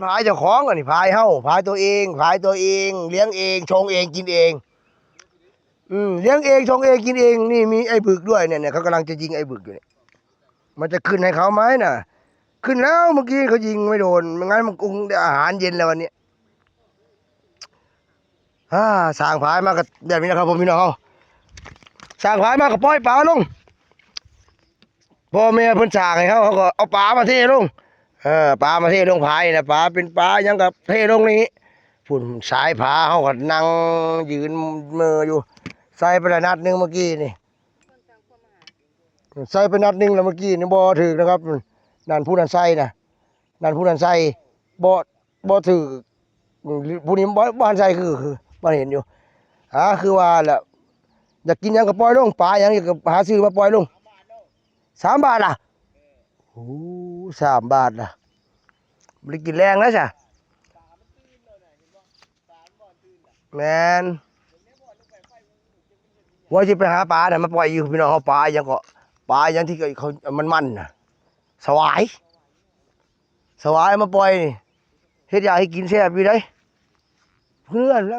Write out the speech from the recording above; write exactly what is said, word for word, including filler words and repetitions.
ผายเจ้าของ อันนี้ผายเฮา ผายตัวเอง ผายตัวเอง เลี้ยงเอง ชงเอง กินเอง อืม เลี้ยงเอง ชงเอง กินเอง นี่มีไอ้บึกด้วยเนี่ย เนี่ย เขากำลังจะยิงไอ้บึกอยู่เนี่ย มันจะขึ้นให้เขาไหมน่ะ ขึ้นแล้ว เมื่อกี้เขายิงไม่โดน ไม่งั้นมันคงได้อาหารเย็นแล้ววันนี้ อ่า สร้างผายมาก็แบบนี้นะครับผมพี่น้องเฮา สร้างผายมาก็ปล่อยปลาลง พ่อแม่เพิ่นสร้างให้เฮา เฮาก็เอาปลามาเทลง เออ ปลามาเทลงผายนะ ปลาเป็นปลาหยังก็เทลงนี่ พุ่นสายผาเฮาก็นั่งยืนเมืออยู่ ใส่ไปละนัดหนึ่งเมื่อกี้นี่ ใส่ไปนัดหนึ่งแล้วเมื่อกี้นี่บ่ถืกนะครับ นั่นผู้นั้นใส่นะ นั่นผู้นั้นใส่ บ่ บ่ถืก ผู้นี้บ่ บ่ทันใส่คือ คือ บ่เห็นอยู่ อ่า คือว่าแหละ อยากกินหยังก็ปล่อยลง ปลาหยังก็หาซื้อมาปล่อยลง สามบาทล่ะ โอ้ สามบาทล่ะ บ่ได้กินแรงแล้วจ้ะ แม่น ว่าสิไปหาปลาน่ะมาปล่อยอยู่พี่น้องเฮา ปลาหยังก็ ปลาหยังที่เขา มันๆน่ะ สวาย สวายมาปล่อยนี่ เฮ็ดอยากให้กินแซ่บอยู่เด้ เพื่อนแล้ว